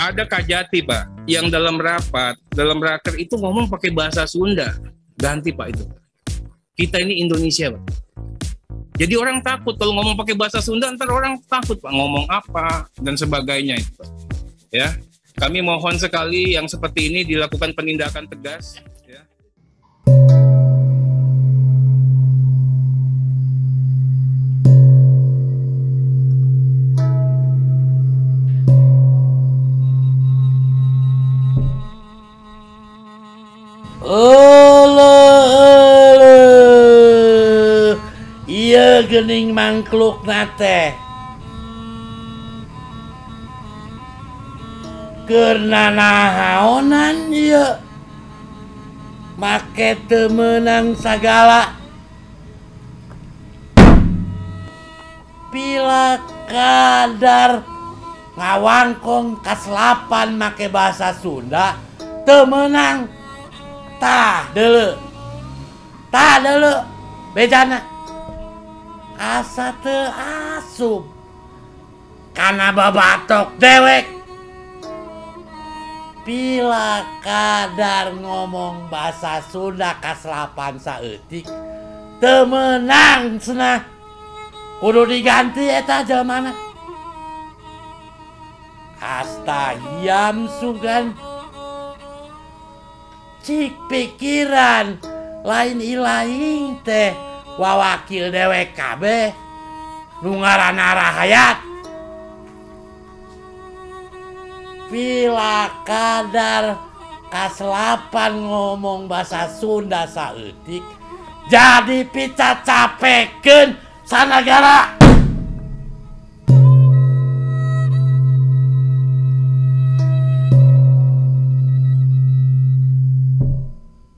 Ada Kajati, Pak, yang dalam rapat, dalam raker itu ngomong pakai bahasa Sunda. Ganti, Pak, itu. Kita ini Indonesia, Pak. Jadi orang takut kalau ngomong pakai bahasa Sunda, ntar orang takut, Pak, ngomong apa dan sebagainya itu, Pak. Ya, kami mohon sekali yang seperti ini dilakukan penindakan tegas. Ya. Euleuh, ieu geuning mangklukna teh. Keur nanahaonan ieu? Make teu meunang sagala. Pila kadar ngawangkong kaselapan make bahasa Sunda teu meunang. Tah deuleu. Tah deuleu bejana. Asa teu asup kana babatok dewek. Pila kadar ngomong bahasa Sunda kaselapan saeutik teu meunang cenah. Kudu diganti eta jelmana. Astayam sugan. Cik pikiran lain ilaing teh wawakil dewek kabeh nu ngaranna rahayat. Pila kadar kaselapan ngomong bahasa Sunda saeutik jadi picacapekeun sanagara.